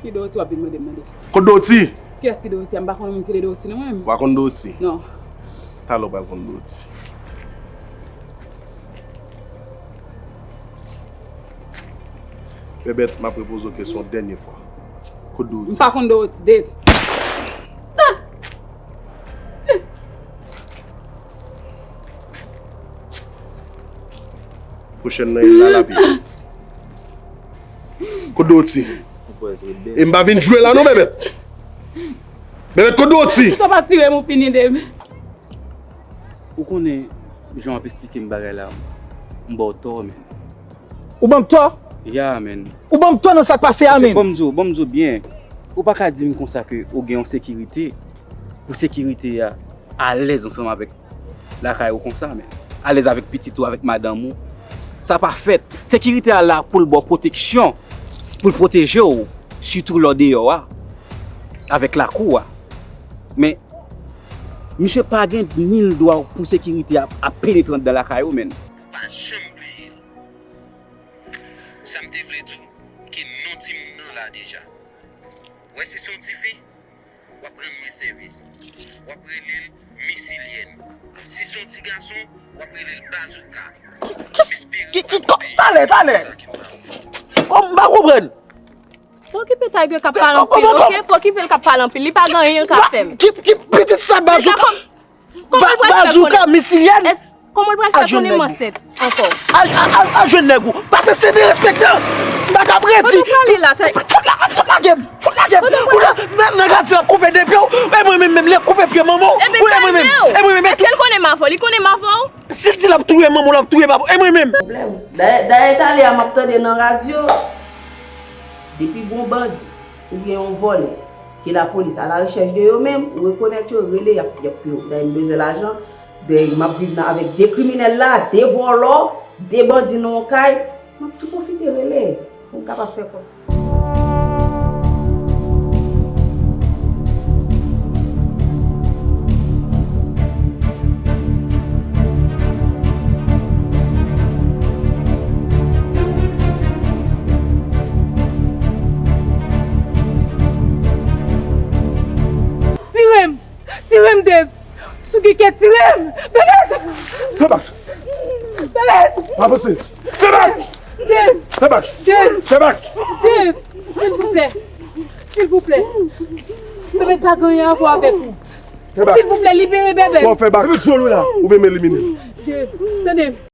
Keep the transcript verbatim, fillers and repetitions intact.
Ki Doti w ap vin mande m mande? Kot Doti? Kiyès ki Doti a? M pa konn moun ki rele Doti non mwen menm. Ou pa konn Doti? Non. Talè w pral konn Doti. Bèbèt, m ap repoze w kesyon dènye fwa. Kot Doti? M pa konn Doti, Dave. Pwochèn nan, e la l ap ye. Kot Doti? E m pa vin jwe la non, Bèbèt. Bèbèt, kot Doti? Si w pa tire m, ou fini, Dave. Ou konnen, jan w ap esplike m bagay la, m ba w tò, men. Ou ban m tò? Ya, men. Ou ban m tò nan sa k pase a, men. Bon, m di w, bon, m di w byen. Ou pa ka di m konsa ke ou gen yon sekirite, pou sekirite a alèz ansanm avèk lakay ou konsa, men. Alèz avèk pitit ou, avèk madanm ou. Sa pa fèt. Sekirite a la pou l ba w pwoteksyon, pou l pwoteje w, sitou lè w deyò a, avèk lakou a. Men, misye pa gen nil dwa pou sekirite a ap penetre anndan lakay ou, men. Pou pa janm bliye. Sa m te vle di w, ke non timoun nan la deja. Wè, si se yon tifi, w ap rann mwen sèvis. W ap rele l Misilyèn. Si se yon ti gason, w ap rele l Bazouka. M espere w pa tonbe nan sa ki pa bon. Oh, m pa konprann. Pa okipe Tiger k ap pale anpil, oke? Pa okipe l k ap pale anpil. Li pa gen anyen l ka fè m. Ki, ki pitit sa, Bazouka? Kòman l pral fè konnen? Bazouka, Misilyèn. Kòman l pral fè konnen m ansent ankò? Al, al, al, al jwenn nèg ou. Pase se derespektan. M pa ka predi. Kote w prale la, Tay? Fout la, fout lage m. Fout lage m. Kote w prale? Kounye a, nèg la di l ap koupe de pye w. E mwen menm, menm, li ap koupe pye manman w. Ebyen, e mwen menm, e mwen menm. Èske l konnen m avè w? Li konnen m avè w? Si l di l ap touye manman w, l ap touye papa w. E mwen menm. Pwoblèm. Dayè, dayè, talè a m ap tande nan radyo, depi gon bandi oubyen yon vòlè ke lapolis a la rechèch de yo menm, ou rekonèt yo, rele, y ap, y ap peye w. Dayè, m bezwen lajan, dayè, m ap viv nan, avèk de kriminèl la, de vòlò, de bandi nan yon kay, m ap tou pwofite rele pou m kapab fè kòb sa. Tire m! Tire m, Dave! Sou kikè, tire m! Bèbèt! Fè bak! Bèbèt! Avanse! Fè bak! Dave! Fè bak! Dave! Fè bak! Dave! Silvouplè! Silvouplè! Bèbèt pa gen anyen a wè avèk ou! Fè bak! Silvouplè, libere Bèbèt! Sa w fè bak? Dave, tande m!